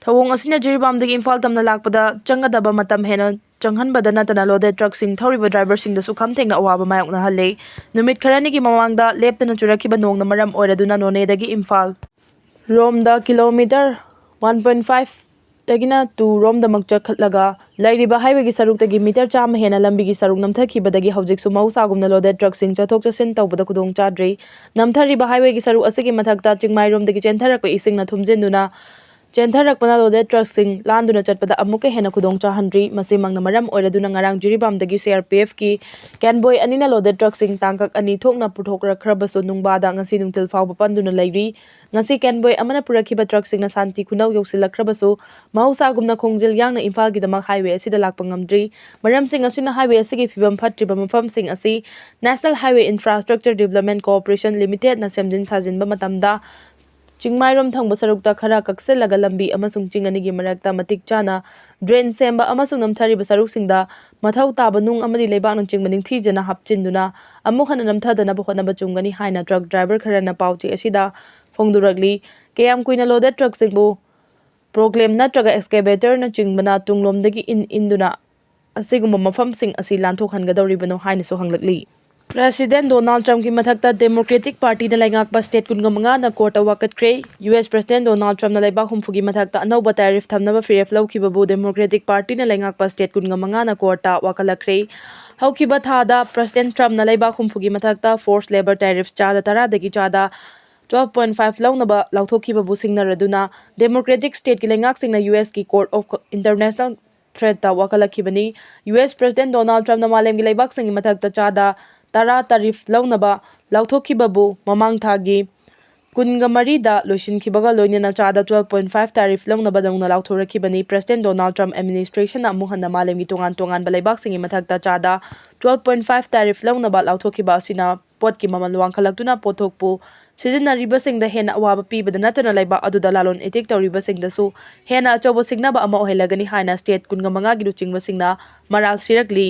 ꯊꯧꯑꯣꯡ ꯑꯁꯤꯅ ꯖꯤꯔꯤꯕꯥꯝꯗꯒꯤ ꯏꯝꯐꯥꯜ ꯇꯝꯅ ꯂꯥꯛꯄꯗ ꯆꯪꯒꯗꯕ ꯃꯇꯝ ꯍꯦꯟꯅ ꯆꯪꯍꯟꯕꯗ ꯅꯠꯇꯅ loaded truckꯁꯤꯡ ꯊꯧꯔꯤꯕ driverꯁꯤꯡꯗꯁꯨ ꯈꯝ ꯊꯦꯡꯅ ꯑꯋꯥꯕ ꯃꯥꯌꯣꯛꯅꯍꯜꯂꯦ꯫ ꯅꯨꯃꯤꯠ ꯈꯔꯅꯤꯒꯤ ꯃꯃꯥꯡꯗ ꯂꯦꯞꯇꯅ ꯆꯨꯔꯛꯈꯤꯕ ꯅꯣꯡꯅ ꯃꯔꯝ ꯑꯣꯏꯔꯗꯨꯅ ꯅꯣꯅꯦꯗꯒꯤ ꯏꯝꯐꯥꯜ ꯔꯣꯝꯗ kilometre one point five ꯇꯒꯤꯅ two ꯔꯣꯝꯗꯃꯛ ꯆꯠꯈꯠꯂꯒ ꯂꯩꯔꯤꯕ highwayꯒꯤ ꯁꯔꯨꯛꯇꯒꯤ metre ꯆꯥꯝꯃ ꯍꯦꯟꯅ ꯂꯝꯕꯤꯒꯤ ꯁꯔꯨꯛ ꯅꯝꯊꯈꯤꯕꯗꯒꯤ ꯍꯧꯖꯤꯛꯁꯨ ꯃꯍꯧꯁꯥꯒꯨꯝꯅ loaded truckꯁꯤꯡ ꯆꯠꯊꯣꯛ ꯆꯠꯁꯤꯟ ꯇꯧꯕꯗ ꯈꯨꯗꯣꯡ ꯆꯥꯗ꯭ꯔꯤ꯫ ꯅꯝꯊꯔꯤꯕ highwayꯒꯤ ꯁꯔꯨꯛ ꯑꯁꯤꯒꯤ ꯃꯊꯛꯇ ꯆꯤꯡꯃꯥꯏꯔꯣꯝꯗꯒꯤ ꯆꯦꯟꯊꯔꯛꯄ ꯏꯁꯤꯡꯅ ꯊꯨꯝꯖꯤꯟꯗꯨꯅ ꯆꯦꯟꯊꯔꯛꯄꯅ loaded truckꯁꯤꯡ ꯂꯥꯟꯗꯨꯅ ꯆꯠꯄꯗ ꯑꯃꯨꯛꯀ ꯍꯦꯟꯅ ꯈꯨꯗꯣꯡ ꯆꯥꯍꯟꯗ꯭ꯔꯤ꯫ ꯃꯁꯤꯃꯛꯅ ꯃꯔꯝ ꯑꯣꯏꯔꯗꯨꯅ ꯉꯔꯥꯡ ꯖꯤꯔꯤꯕꯥꯝꯗꯒꯤ CRPFꯀꯤ convoy ꯑꯅꯤꯅ loaded truckꯁꯤꯡ ꯇꯥꯡꯀꯛ ꯑꯅꯤ ꯊꯣꯛꯅ ꯄꯨꯊꯣꯛꯂꯛꯈ꯭ꯔꯕꯁꯨ ꯅꯨꯡꯕꯥꯗ ꯉꯁꯤ ꯅꯨꯡꯊꯤꯜ ꯐꯥꯎꯕ ꯄꯟꯗꯨꯅ ꯂꯩꯔꯤ꯫ ꯉꯁꯤ convoy ꯑꯃꯅ ꯄꯨꯔꯛꯈꯤꯕ truckꯁꯤꯡꯅ ꯁꯥꯟꯇꯤ ꯈꯨꯅꯧ ꯌꯧꯁꯤꯜꯂꯛꯈ꯭ꯔꯕꯁꯨ ꯃꯍꯧꯁꯥꯒꯨꯝꯅ ꯈꯣꯡꯖꯦꯜ ꯌꯥꯡꯅ ꯏꯝꯐꯥꯜꯒꯤꯗꯃꯛ highway ꯑꯁꯤꯗ ꯂꯥꯛꯄ ꯉꯝꯗ꯭ꯔꯤ꯫ ꯃꯔꯝꯁꯤꯡ ꯑꯁꯤꯅ highway ꯑꯁꯤꯒꯤ ꯐꯤꯕꯝ ꯐꯠꯇ꯭ꯔꯤꯕ ꯃꯐꯝꯁꯤꯡ ꯑꯁꯤ National Highway Infrastructure Development Corporation Limitedꯅ ꯁꯦꯝꯖꯤꯟ ꯁꯥꯖꯤꯟꯕ ꯃꯇꯝꯗ ꯆꯤꯡꯃꯥꯏꯔꯣꯝ ꯊꯪꯕ ꯁꯔꯨꯛꯇ ꯈꯔ ꯀꯛꯁꯤꯜꯂꯒ ꯂꯝꯕꯤ ꯑꯃꯁꯨꯡ ꯆꯤꯡ ꯑꯅꯤꯒꯤ ꯃꯔꯛꯇ ꯃꯇꯤꯛ ꯆꯥꯅ drain ꯁꯦꯝꯕ ꯑꯃꯁꯨꯡ ꯅꯝꯊꯔꯤꯕ ꯁꯔꯨꯛꯁꯤꯡꯗ ꯃꯊꯧ ꯇꯥꯕ ꯅꯨꯡ ꯑꯃꯗꯤ ꯂꯩꯕꯥꯛꯅꯆꯤꯡꯕ ꯅꯤꯡꯊꯤꯖꯅ ꯍꯥꯞꯆꯤꯟꯗꯨꯅ ꯑꯃꯨꯛ ꯍꯟꯅ ꯅꯝꯊꯗꯅꯕ ꯍꯣꯠꯅꯕ ꯆꯨꯝꯒꯅꯤ ꯍꯥꯏꯅ truck driver ꯈꯔꯅ ꯄꯥꯎ ꯆꯦ ꯑꯁꯤꯗ ꯐꯣꯡꯗꯣꯔꯛꯂꯤ꯫ ꯀꯌꯥꯝ ꯀꯨꯏꯅ loaded truckꯁꯤꯡꯕꯨ plough ꯅꯠꯇ꯭ꯔꯒ excavatorꯅꯆꯤꯡꯕꯅ ꯇꯨꯡꯂꯣꯝꯗꯒꯤ ꯏꯟ ꯏꯟꯗꯨꯅ ꯑꯁꯤꯒꯨꯝꯕ ꯃꯐꯝꯁꯤꯡ ꯑꯁꯤ ꯂꯥꯟꯊꯣꯛꯍꯟꯒꯗꯧꯔꯤꯕꯅꯣ ꯍꯥꯏꯅꯁꯨ ꯍꯪꯂꯛꯂꯤ꯫ President Donald Trumpꯀꯤ ꯃꯊꯛꯇ Democratic Partyꯅ ꯂꯩꯉꯥꯛꯄ state ꯀꯨꯟꯃꯉꯥꯅ courtꯇ ꯋꯥꯀꯠꯈ꯭ꯔꯦ꯫ US President Donald Trumpꯅ ꯂꯩꯕꯥꯛ ꯍꯨꯝꯐꯨꯒꯤ ꯃꯊꯛꯇ ꯑꯅꯧꯕ tariff ꯊꯝꯅꯕ ꯐꯤꯔꯦꯞ ꯂꯧꯈꯤꯕꯕꯨ Democratic Partyꯅ ꯂꯩꯉꯥꯛꯄ state ꯀꯨꯟꯃꯉꯥꯅ courtꯇ ꯋꯥꯀꯠꯂꯛꯈ꯭ꯔꯦ꯫ ꯍꯧꯈꯤꯕ ꯊꯥꯗ President Trumpꯅ ꯂꯩꯕꯥꯛ ꯍꯨꯝꯐꯨꯒꯤ ꯃꯊꯛꯇ forced labour tariff ꯆꯥꯗ ꯇꯔꯥꯗꯒꯤ ꯆꯥꯗ twelve point five ꯂꯧꯅꯕ ꯂꯥꯎꯊꯣꯛꯈꯤꯕꯕꯨ ꯁꯤꯡꯅꯔꯗꯨꯅ Democratic stateꯀꯤ ꯂꯩꯉꯥꯛꯁꯤꯡꯅ USꯀꯤ Court of International Tradeꯇ ꯋꯥꯀꯠꯂꯛꯈꯤꯕꯅꯤ꯫ US President Donald Trumpꯅ ꯃꯥꯂꯦꯝꯒꯤ ꯂꯩꯕꯥꯛꯁꯤꯡꯒꯤ ꯃꯊꯛꯇ ꯆꯥꯗ ꯇꯔꯥ tariff ꯂꯧꯅꯕ ꯂꯥꯎꯊꯣꯛꯈꯤꯕꯕꯨ ꯃꯃꯥꯡ ꯊꯥꯒꯤ ꯀꯨꯟꯒ ꯃꯔꯤꯗ ꯂꯣꯏꯁꯤꯟꯈꯤꯕꯒ ꯂꯣꯏꯅꯅ ꯆꯥꯗ twelve point five tariff ꯂꯧꯅꯕ ꯅꯧꯅ ꯂꯥꯎꯊꯣꯔꯛꯈꯤꯕꯅꯤ꯫ President Donald Trump administrationꯅ ꯑꯃꯨꯛ ꯍꯟꯅ ꯃꯥꯂꯦꯝꯒꯤ ꯇꯣꯉꯥꯟ ꯇꯣꯉꯥꯟꯕ ꯂꯩꯕꯥꯛꯁꯤꯡꯒꯤ ꯃꯊꯛꯇ ꯆꯥꯗ twelve point five tariff ꯂꯧꯅꯕ ꯂꯥꯎꯊꯣꯛꯈꯤꯕ ꯑꯁꯤꯅ ꯄꯣꯠꯀꯤ ꯃꯃꯜ ꯋꯥꯡꯈꯠꯂꯛꯇꯨꯅ ꯄꯣꯠꯊꯣꯛꯄꯨ ꯁꯤꯖꯤꯟꯅꯔꯤꯕꯁꯤꯡꯗ ꯍꯦꯟꯅ ꯑꯋꯥꯕ ꯄꯤꯕꯗ ꯅꯠꯇꯅ ꯂꯩꯕꯥꯛ ꯑꯗꯨꯗ ꯂꯂꯣꯟ ꯏꯇꯤꯛ ꯇꯧꯔꯤꯕꯁꯤꯡꯗꯁꯨ ꯍꯦꯟꯅ ꯑꯆꯧꯕ ꯁꯤꯡꯅꯕ ꯑꯃ ꯑꯣꯏꯍꯜꯂꯒꯅꯤ ꯍꯥꯏꯅ state ꯀꯨꯟꯒ ꯃꯉꯥꯒꯤ ꯂꯨꯆꯤꯡꯕꯁꯤꯡꯅ ꯃꯔꯥꯜ ꯁꯤꯔꯛꯂꯤ꯫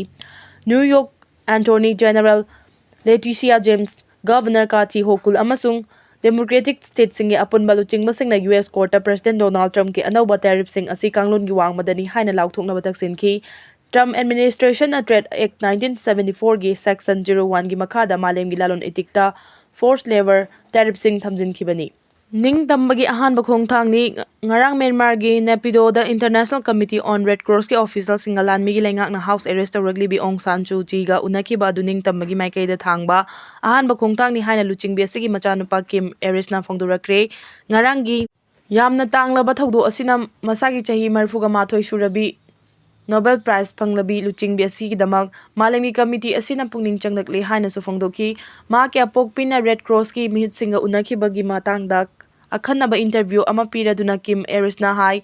New York Attorney General Letitia James, Governor Kathy Hochul ꯑꯃꯁꯨꯡ Democratic stateꯁꯤꯡꯒꯤ ꯑꯄꯨꯟꯕ ꯂꯨꯆꯤꯡꯕꯁꯤꯡꯅ U S courtꯇ President Donald Trumpꯀꯤ ꯑꯅꯧꯕ tariffꯁꯤꯡ ꯑꯁꯤ ꯀꯥꯡꯂꯣꯟꯒꯤ ꯋꯥꯡꯃꯗꯅꯤ ꯍꯥꯏꯅ ꯂꯥꯎꯊꯣꯛꯅꯕ ꯇꯛꯁꯤꯟꯈꯤ꯫ Trump administrationꯅ Trade Act nineteen seventy fourꯒꯤ section zero oneꯒꯤ ꯃꯈꯥꯗ ꯃꯥꯂꯦꯝꯒꯤ ꯂꯂꯣꯟ ꯏꯇꯤꯛꯇ forced labor tariffꯁꯤꯡ ꯊꯝꯖꯤꯟꯈꯤꯕꯅꯤ꯫ ꯅꯤꯡꯇꯝꯕꯒꯤ ꯑꯍꯥꯟꯕ ꯈꯣꯡꯊꯥꯡꯅꯤ꯫ ꯉꯔꯥꯡ ꯃ꯭ꯌꯥꯟꯃꯥꯔꯒꯤ ꯅꯦꯄꯤꯗꯣꯗ International Committee on Red Crossꯀꯤ officialꯁꯤꯡꯒ ꯂꯥꯟꯃꯤꯒꯤ ꯂꯩꯉꯥꯛꯅ house arrest ꯇꯧꯔꯛꯂꯤꯕꯤ ꯑꯣꯡ ꯁꯥꯟ ꯁꯨ ꯆꯤꯒ ꯎꯅꯈꯤꯕ ꯑꯗꯨ ꯅꯤꯡꯇꯝꯕꯒꯤ ꯃꯥꯏꯀꯩꯗ ꯊꯥꯡꯕ ꯑꯍꯥꯟꯕ ꯈꯣꯡꯊꯥꯡꯅꯤ ꯍꯥꯏꯅ ꯂꯨꯆꯤꯡꯕꯤ ꯑꯁꯤꯒꯤ ꯃꯆꯥꯅꯨꯄꯥ ꯀꯤꯝ ꯑꯦꯔꯤꯁꯅ ꯐꯣꯡꯗꯣꯔꯛꯈ꯭ꯔꯦ꯫ ꯉꯔꯥꯡꯒꯤ ꯌꯥꯝꯅ ꯇꯥꯡꯂꯕ ꯊꯧꯗꯣꯛ ꯑꯁꯤꯅ ꯃꯁꯥꯒꯤ ꯆꯍꯤ ꯃꯔꯤꯐꯨꯒ ꯃꯥꯊꯣꯏ ꯁꯨꯔꯕꯤ Nobel Prize ꯐꯪꯂꯕꯤ ꯂꯨꯆꯤꯡꯕꯤ ꯑꯁꯤꯒꯤꯗꯃꯛ ꯃꯥꯂꯦꯝꯒꯤ committee ꯑꯁꯤꯅ ꯄꯨꯛꯅꯤꯡ ꯆꯪꯂꯛꯂꯦ ꯍꯥꯏꯅꯁꯨ ꯐꯣꯡꯗꯣꯛꯈꯤ꯫ ꯃꯍꯥꯛꯀꯤ ꯑꯄꯣꯛꯄꯤꯅ Red Crossꯀꯤ ꯃꯤꯍꯨꯠꯁꯤꯡꯒ ꯎꯅꯈꯤꯕꯒꯤ ꯃꯇꯥꯡꯗ ꯑꯈꯟꯅꯕ interview ꯑꯃ ꯄꯤꯔꯗꯨꯅ ꯀꯤꯝ ꯑꯦꯔꯤꯁꯅ ꯍꯥꯏ,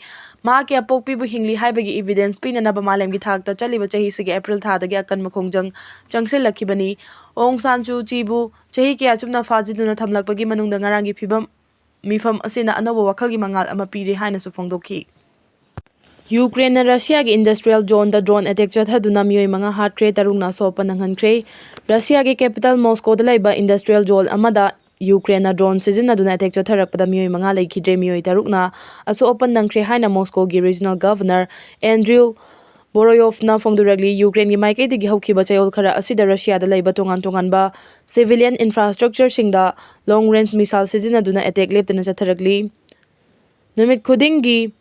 ꯃꯍꯥꯛꯀꯤ ꯑꯄꯣꯛꯄꯤꯕꯨ ꯍꯤꯡꯂꯤ ꯍꯥꯏꯕꯒꯤ evidence ꯄꯤꯅꯅꯕ ꯃꯥꯂꯦꯝꯒꯤ ꯊꯥꯛꯇ ꯆꯠꯂꯤꯕ ꯆꯍꯤꯁꯤꯒꯤ April ꯊꯥꯗꯒꯤ ꯑꯀꯟꯕ ꯈꯣꯡꯖꯪ ꯆꯪꯁꯤꯜꯂꯛꯈꯤꯕꯅꯤ꯫ ꯑꯣꯡ ꯁꯥꯟ ꯁꯨ ꯆꯤꯕꯨ ꯆꯍꯤ ꯀꯌꯥ ꯆꯨꯞꯅ ꯐꯥꯖꯤꯟꯗꯨꯅ ꯊꯝꯂꯛꯄꯒꯤ ꯃꯅꯨꯡꯗ ꯉꯔꯥꯡꯒꯤ ꯐꯤꯕꯝ ꯃꯤꯐꯝ ꯑꯁꯤꯅ ꯑꯅꯧꯕ ꯋꯥꯈꯜꯒꯤ ꯃꯉꯥꯜ ꯑꯃ ꯄꯤꯔꯦ ꯍꯥꯏꯅꯁꯨ ꯐꯣꯡꯗꯣꯛꯈꯤ꯫ ꯌꯨꯀ꯭ꯔꯦꯟꯅ ꯔꯁꯤꯌꯥꯒꯤ industrial zoneꯗ drone attack ꯆꯠꯊꯗꯨꯅ ꯃꯤꯑꯣꯏ ꯃꯉꯥ ꯍꯥꯠꯈ꯭ꯔꯦ, ꯇꯔꯨꯛꯅ ꯑꯁꯣꯛ ꯑꯄꯟ ꯅꯪꯍꯟꯈ꯭ꯔꯦ꯫ ꯔꯁꯤꯌꯥꯒꯤ capital Moscowꯗ ꯂꯩꯕ industrial zone ꯑꯃꯗ ꯌꯨꯀ꯭ꯔꯦꯟꯅ drone ꯁꯤꯖꯤꯟꯅꯗꯨꯅ attack ꯆꯠꯊꯔꯛꯄꯗ ꯃꯤꯑꯣꯏ ꯃꯉꯥ ꯂꯩꯈꯤꯗ꯭ꯔꯦ, ꯃꯤꯑꯣꯏ ꯇꯔꯨꯛꯅ ꯑꯁꯣꯛ ꯑꯄꯟ ꯅꯪꯈ꯭ꯔꯦ ꯍꯥꯏꯅ Moscowꯒꯤ regional governor Andrew Voroyovꯅ ꯐꯣꯡꯗꯣꯔꯛꯂꯤ꯫ ꯌꯨꯀ꯭ꯔꯦꯟꯒꯤ ꯃꯥꯏꯀꯩꯗꯒꯤ ꯍꯧꯈꯤꯕ ꯆꯌꯣꯜ ꯈꯔ ꯑꯁꯤꯗ ꯔꯁꯤꯌꯥꯗ ꯂꯩꯕ ꯇꯣꯉꯥꯟ ꯇꯣꯉꯥꯟꯕ civilian infrastructureꯁꯤꯡꯗ long range missile ꯁꯤꯖꯤꯟꯅꯗꯨꯅ attack ꯂꯦꯞꯇꯅ ꯆꯠꯊꯔꯛꯂꯤ꯫ ꯅꯨꯃꯤꯠ ꯈꯨꯗꯤꯡꯒꯤ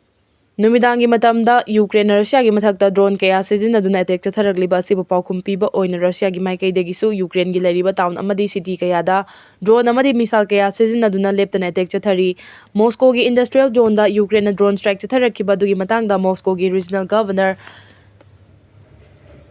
ꯅꯨꯃꯤꯗꯥꯡꯒꯤ ꯃꯇꯝꯗ ꯌꯨꯀ꯭ꯔꯦꯟꯅ ꯔꯁꯤꯌꯥꯒꯤ ꯃꯊꯛꯇ drone ꯀꯌꯥ ꯁꯤꯖꯤꯟꯅꯗꯨꯅ attack ꯆꯠꯊꯔꯛꯂꯤꯕ ꯑꯁꯤꯕꯨ ꯄꯥꯎꯈꯨꯝ ꯄꯤꯕ ꯑꯣꯏꯅ ꯔꯁꯤꯌꯥꯒꯤ ꯃꯥꯏꯀꯩꯗꯒꯤꯁꯨ ꯌꯨꯀ꯭ꯔꯦꯟꯒꯤ ꯂꯩꯔꯤꯕ town ꯑꯃꯗꯤ city ꯀꯌꯥꯗ drone ꯑꯃꯗꯤ missile ꯀꯌꯥ ꯁꯤꯖꯤꯟꯅꯗꯨꯅ ꯂꯦꯞꯇꯅ attack ꯆꯠꯊꯔꯤ꯫ Moscowꯒꯤ industrial zoneꯗ ꯌꯨꯀ꯭ꯔꯦꯟꯅ drone strike ꯆꯠꯊꯔꯛꯈꯤꯕ ꯑꯗꯨꯒꯤ ꯃꯇꯥꯡꯗ Moscowꯒꯤ regional governor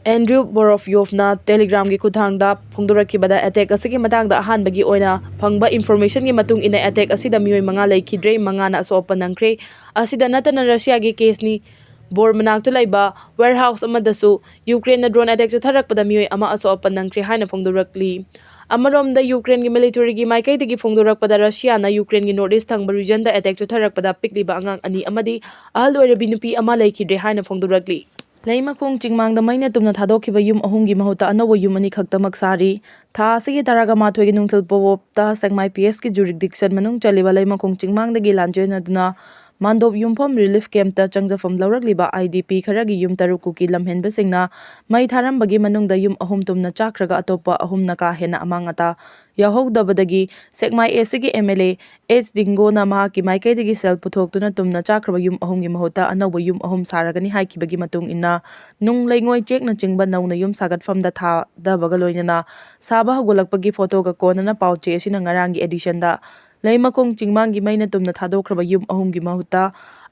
ꯑꯦꯟꯗ꯭ꯔꯨ ꯕꯣꯔꯣꯐꯤꯌꯣꯐꯅ Telegram-ꯒꯤ ꯈꯨꯠꯊꯥꯡꯗ ꯐꯣꯡꯗꯣꯔꯛꯈꯤꯕꯗ, attack ꯑꯁꯤꯒꯤ ꯃꯇꯥꯡꯗ ꯑꯍꯥꯟꯕꯒꯤ ꯑꯣꯏꯅ ꯐꯪꯕ information-ꯒꯤ ꯃꯇꯨꯡ ꯏꯟꯅ, attack ꯑꯁꯤꯗ ꯃꯤꯑꯣꯏ ꯃꯉꯥ ꯂꯩꯈꯤꯗ꯭ꯔꯦ, ꯃꯉꯥꯅ ꯑꯁꯣꯛ ꯑꯄꯟ ꯅꯪꯈ꯭ꯔꯦ꯫ ꯑꯁꯤꯗ ꯅꯠꯇꯅ Russia-ꯒꯤ ꯀꯦꯁꯅꯤ ꯕꯣꯔ ꯃꯅꯥꯛꯇ ꯂꯩꯕ warehouse ꯑꯃꯗꯁꯨ Ukraine-ꯅ drone attack ꯆꯠꯊꯔꯛꯄꯗ ꯃꯤꯑꯣꯏ ꯑꯃ ꯑꯁꯣꯛ ꯑꯄꯟ ꯅꯪꯈ꯭ꯔꯦ ꯍꯥꯏꯅ ꯐꯣꯡꯗꯣꯔꯛꯂꯤ꯫ ꯑꯃꯔꯣꯝꯗ, Ukraine-ꯒꯤ military-ꯒꯤ ꯃꯥꯏꯀꯩꯗꯒꯤ ꯐꯣꯡꯗꯣꯔꯛꯄꯗ, Russia-ꯅ Ukraine-ꯒꯤ north east ꯊꯪꯕ region-ꯗ attack ꯆꯠꯊꯔꯛꯄꯗ ꯄꯤꯛꯂꯤꯕ ꯑꯉꯥꯡ ꯑꯅꯤ ꯑꯃꯗꯤ ꯑꯍꯜ ꯑꯣꯏꯔꯕꯤ ꯅꯨꯄꯤ ꯑꯃ ꯂꯩꯈꯤꯗ꯭ꯔꯦ ꯍꯥꯏꯅ ꯐꯣꯡꯗꯣꯔꯛꯂꯤ꯫ ꯂꯩꯃꯈꯣꯡ ꯆꯤꯡꯃꯥꯡꯗ ꯃꯩꯅ ꯇꯨꯝꯅ ꯊꯥꯗꯣꯛꯈꯤꯕ ꯌꯨꯝ ꯑꯍꯨꯝꯒꯤ ꯃꯍꯨꯠꯇ ꯑꯅꯧꯕ ꯌꯨꯝ ꯑꯅꯤ ꯈꯛꯇꯃꯛ ꯁꯥꯔꯤ꯫ ꯊꯥ ꯑꯁꯤꯒꯤ ꯇꯔꯥꯒ ꯃꯥꯊꯣꯏꯒꯤ ꯅꯨꯡꯊꯤꯜ ꯄꯣꯞꯇ ꯁꯦꯛꯃꯥꯏ P S-ꯀꯤ jurisdiction ꯃꯅꯨꯡ ꯆꯜꯂꯤꯕ ꯂꯩꯃꯈꯣꯡ ꯆꯤꯡꯃꯥꯡꯗꯒꯤ ꯂꯥꯟꯖꯦꯟꯅꯗꯨꯅ ꯃꯥꯟꯗꯣꯞ ꯌꯨꯝꯐꯝ relief camp-ꯇ ꯆꯪꯖꯐꯝ ꯂꯧꯔꯛꯂꯤꯕ I D P ꯈꯔꯒꯤ ꯌꯨꯝ ꯇꯔꯨꯛ ꯀꯨꯀꯤ ꯂꯝꯍꯦꯟꯕꯁꯤꯡꯅ ꯃꯩ ꯊꯥꯔꯝꯕꯒꯤ ꯃꯅꯨꯡꯗ ꯌꯨꯝ ꯑꯍꯨꯝ ꯇꯨꯝꯅ ꯆꯥꯛꯈ꯭ꯔꯒ ꯑꯇꯣꯞꯄ ꯑꯍꯨꯝꯅ ꯀꯥ ꯍꯦꯟꯅ ꯑꯃꯥꯡ ꯑꯇꯥ ꯌꯥꯎꯍꯧꯗꯕꯗꯒꯤ ꯁꯦꯛꯃꯥꯏ A C-ꯒꯤ M L A H ꯗꯤꯡꯒꯣꯅ ꯃꯍꯥꯛꯀꯤ ꯃꯥꯏꯀꯩꯗꯒꯤ ꯁꯦꯜ ꯄꯨꯊꯣꯛꯇꯨꯅ ꯇꯨꯝꯅ ꯆꯥꯈ꯭ꯔꯕ ꯌꯨꯝ ꯑꯍꯨꯝꯒꯤ ꯃꯍꯨꯠꯇ ꯑꯅꯧꯕ ꯌꯨꯝ ꯑꯍꯨꯝ ꯁꯥꯔꯒꯅꯤ ꯍꯥꯏꯈꯤꯕꯒꯤ ꯃꯇꯨꯡ ꯏꯟꯅ, ꯅꯨꯡ, ꯂꯩꯉꯣꯏ, ꯆꯦꯛꯅꯆꯤꯡꯕ ꯅꯧꯅ ꯌꯨꯝ ꯁꯥꯒꯠꯐꯝꯗ ꯊꯥꯗꯕꯒ ꯂꯣꯏꯅꯅ ꯁꯥꯕ ꯍꯧꯒꯠꯂꯛꯄꯒꯤ ꯐꯣꯇꯣꯒ ꯀꯣꯟꯅꯅ ꯄꯥꯎ ꯆꯦ ꯑꯁꯤꯅ ꯉꯔꯥꯡꯒꯤ edition-ꯗ ꯂꯩꯃꯈꯣꯡ ꯆꯤꯡꯃꯥꯡꯒꯤ ꯃꯩꯅ ꯇꯨꯝꯅ ꯊꯥꯗꯣꯛꯈ꯭ꯔꯕ ꯌꯨꯝ ꯑꯍꯨꯝꯒꯤ ꯃꯍꯨꯠꯇ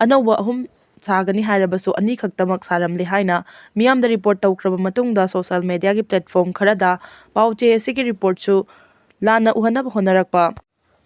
ꯑꯅꯧꯕ ꯑꯍꯨꯝ ꯁꯥꯒꯅꯤ ꯍꯥꯏꯔꯕꯁꯨ ꯑꯅꯤꯈꯛꯇꯃꯛ ꯁꯥꯔꯝꯂꯦ ꯍꯥꯏꯅ ꯃꯤꯌꯥꯝꯗ report ꯇꯧꯈ꯭ꯔꯕ ꯃꯇꯨꯡꯗ social media-ꯒꯤ platform ꯈꯔꯗ ꯄꯥꯎ ꯆꯦ ꯑꯁꯤꯒꯤ report-ꯁꯨ ꯂꯥꯟꯅ ꯎꯍꯟꯅꯕ ꯍꯣꯠꯅꯔꯛꯄ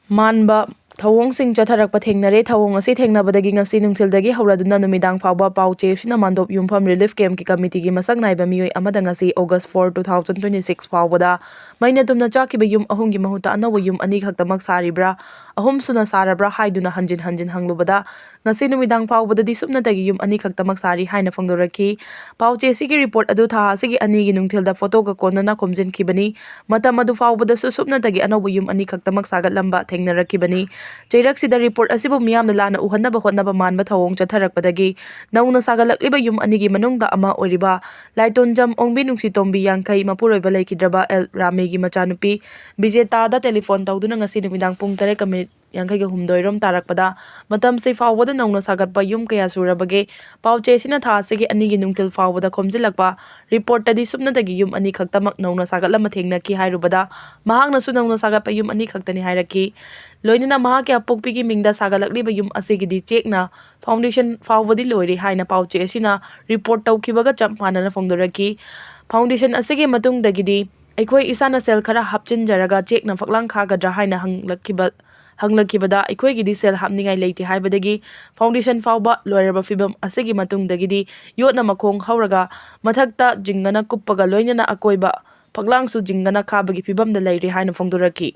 ꯃꯥꯟꯕ ꯊꯧꯑꯣꯡꯁꯤꯡ ꯆꯠꯊꯔꯛꯄ ꯊꯦꯡꯅꯔꯦ꯫ ꯊꯧꯑꯣꯡ ꯑꯁꯤ ꯊꯦꯡꯅꯕꯗꯒꯤ ꯉꯁꯤ ꯅꯨꯡꯊꯤꯜꯗꯒꯤ ꯍꯧꯔꯗꯨꯅ ꯅꯨꯃꯤꯗꯥꯡ ꯐꯥꯎꯕ ꯄꯥꯎ ꯆꯦ ꯑꯁꯤꯅ ꯃꯥꯟꯗꯣꯞ ꯌꯨꯝꯐꯝ relief camp-ꯀꯤ committee-ꯒꯤ ꯃꯁꯛ ꯅꯥꯏꯕ ꯃꯤꯑꯣꯏ ꯑꯃꯗ ꯉꯁꯤ, August four, two thousand twenty-six ꯐꯥꯎꯕꯗ ꯃꯩꯅ ꯇꯨꯝꯅ ꯆꯥꯛꯈꯤꯕ ꯌꯨꯝ ꯑꯍꯨꯝꯒꯤ ꯃꯍꯨꯠꯇ ꯑꯅꯧꯕ ꯌꯨꯝ ꯑꯅꯤꯈꯛꯇꯃꯛ ꯁꯥꯔꯤꯕ꯭ꯔꯥ, ꯑꯍꯨꯝ ꯁꯨꯅ ꯁꯥꯔꯕ꯭ꯔꯥ ꯍꯥꯏꯗꯨꯅ ꯍꯟꯖꯤꯟ ꯍꯟꯖꯤꯟ ꯍꯪꯂꯨꯕꯗ, ꯉꯁꯤ ꯅꯨꯃꯤꯗꯥꯡ ꯐꯥꯎꯕꯗꯗꯤ ꯁꯨꯞꯅꯇꯒꯤ ꯌꯨꯝ ꯑꯅꯤꯈꯛꯇꯃꯛ ꯁꯥꯔꯤ ꯍꯥꯏꯅ ꯐꯣꯡꯗꯣꯔꯛꯈꯤ꯫ ꯄꯥꯎ ꯆꯦ ꯑꯁꯤꯒꯤ report ꯑꯗꯨ ꯊꯥ ꯑꯁꯤꯒꯤ ꯑꯅꯤꯒꯤ ꯅꯨꯡꯊꯤꯜꯗ ꯐꯣꯇꯣꯒ ꯀꯣꯟꯅꯅ ꯈꯣꯝꯖꯤꯟꯈꯤꯕꯅꯤ꯫ ꯃꯇꯝ ꯑꯗꯨ ꯐꯥꯎꯕꯗꯁꯨ ꯁꯨꯞꯅꯇꯒꯤ ꯑꯅꯧꯕ ꯌꯨꯝ ꯑꯅꯤꯈꯛꯇꯃꯛ ꯁꯥꯒꯠꯂꯝꯕ ꯊꯦꯡꯅꯔꯛꯈꯤꯕꯅꯤ꯫ ꯆꯩꯔꯛꯁꯤꯗ report ꯑꯁꯤꯕꯨ ꯃꯤꯌꯥꯝꯅ ꯂꯥꯟꯅ ꯎꯍꯟꯅꯕ ꯍꯣꯠꯅꯕ ꯃꯥꯟꯕ ꯊꯧꯑꯣꯡ ꯆꯠꯊꯔꯛꯄꯗꯒꯤ ꯅꯧꯅ ꯁꯥꯒꯠꯂꯛꯂꯤꯕ ꯌꯨꯝ ꯑꯅꯤꯒꯤ ꯃꯅꯨꯡꯗ ꯑꯃ ꯑꯣꯏꯔꯤꯕ ꯂꯥꯏꯇꯣꯟꯖꯝ ꯑꯣꯡꯕꯤ ꯅꯨꯡꯁꯤꯇꯣꯝꯕꯤ ꯌꯥꯡꯈꯩ ꯃꯄꯨꯔꯣꯏꯕ ꯂꯩꯈꯤꯗ꯭ꯔꯕ ꯑꯦꯜ ꯔꯥꯃꯦꯒꯤ ꯃꯆꯥꯅꯨꯄꯤ ꯕꯤꯖꯦꯇꯥꯗ telephone ꯇꯧꯗꯨꯅ ꯉꯁꯤ ꯅꯨꯃꯤꯗꯥꯡ ꯄꯨꯡ ꯇꯔꯦꯠꯀ minute ꯌꯥꯡꯈꯩꯒ ꯍꯨꯝꯗꯣꯏ ꯔꯣꯝ ꯇꯥꯔꯛꯄꯗ ꯃꯇꯝꯁꯤ ꯐꯥꯎꯕꯗ ꯅꯧꯅ ꯁꯥꯒꯠꯄ ꯌꯨꯝ ꯀꯌꯥ ꯁꯨꯔꯕꯒꯦ? ꯄꯥꯎ ꯆꯦ ꯑꯁꯤꯅ ꯊꯥ ꯑꯁꯤꯒꯤ ꯑꯅꯤꯒꯤ ꯅꯨꯡꯊꯤꯜ ꯐꯥꯎꯕꯗ ꯈꯣꯝꯖꯤꯜꯂꯛꯄ ꯔꯤꯄꯣꯔꯠꯇꯗꯤ ꯁꯨꯞꯅꯇꯒꯤ ꯌꯨꯝ ꯑꯅꯤ ꯈꯛꯇꯃꯛ ꯅꯧꯅ ꯁꯥꯒꯠꯂꯝꯕ ꯊꯦꯡꯅꯈꯤ ꯍꯥꯏꯔꯨꯕꯗ ꯃꯍꯥꯛꯅꯁꯨ ꯅꯧꯅ ꯁꯥꯒꯠꯄ ꯌꯨꯝ ꯑꯅꯤ ꯈꯛꯇꯅꯤ ꯍꯥꯏꯔꯛꯈꯤ꯫ ꯂꯣꯏꯅꯅ ꯃꯍꯥꯛꯀꯤ ꯑꯄꯣꯛꯄꯤꯒꯤ ꯃꯤꯡꯗ ꯁꯥꯒꯠꯂꯛꯂꯤꯕ ꯌꯨꯝ ꯑꯁꯤꯒꯤꯗꯤ ꯆꯦꯛꯅ ꯐꯥꯎꯟꯗꯦꯁꯟ ꯐꯥꯎꯕꯗꯤ ꯂꯣꯏꯔꯦ ꯍꯥꯏꯅ ꯄꯥꯎ ꯆꯦ ꯑꯁꯤꯅ ꯔꯤꯄꯣꯔꯠ ꯇꯧꯈꯤꯕꯒ ꯆꯞ ꯃꯥꯟꯅꯅ ꯐꯣꯡꯗꯣꯔꯛꯈꯤ꯫ ꯐꯥꯎꯟꯗꯦꯁꯟ ꯑꯁꯤꯒꯤ ꯃꯇꯨꯡꯗꯒꯤꯗꯤ ꯑꯩꯈꯣꯏ ꯏꯁꯥꯅ ꯁꯦꯜ ꯈꯔ ꯍꯥꯞꯆꯤꯟꯖꯔꯒ ꯆꯦꯛꯅ ꯐꯛꯂꯥꯡ ꯈꯥꯒꯗ꯭ꯔꯥ ꯍꯥꯏꯅ ꯍꯪꯂꯛꯈꯤꯕ ꯍꯪꯂꯛꯈꯤꯕꯗ ꯑꯩꯈꯣꯏꯒꯤꯗꯤ ꯁꯦꯜ ꯍꯥꯞꯅꯤꯡꯉꯥꯏ ꯂꯩꯇꯦ ꯍꯥꯏꯕꯗꯒꯤ ꯐꯥꯎꯟꯗꯦꯁꯟ ꯐꯥꯎꯕ ꯂꯣꯏꯔꯕ ꯐꯤꯕꯝ ꯑꯁꯤꯒꯤ ꯃꯇꯨꯡꯗꯒꯤꯗꯤ ꯌꯣꯠꯅ ꯃꯈꯣꯡ ꯍꯧꯔꯒ ꯃꯊꯛꯇ ꯖꯤꯡꯒꯅ ꯀꯨꯞꯄꯒ ꯂꯣꯏꯅꯅ ꯑꯀꯣꯏꯕ ꯐꯛꯂꯥꯡꯁꯨ ꯖꯤꯡꯒꯅ ꯈꯥꯕꯒꯤ ꯐꯤꯕꯝꯗ ꯂꯩꯔꯦ ꯍꯥꯏꯅ ꯐꯣꯡꯗꯣꯔꯛꯈꯤ꯫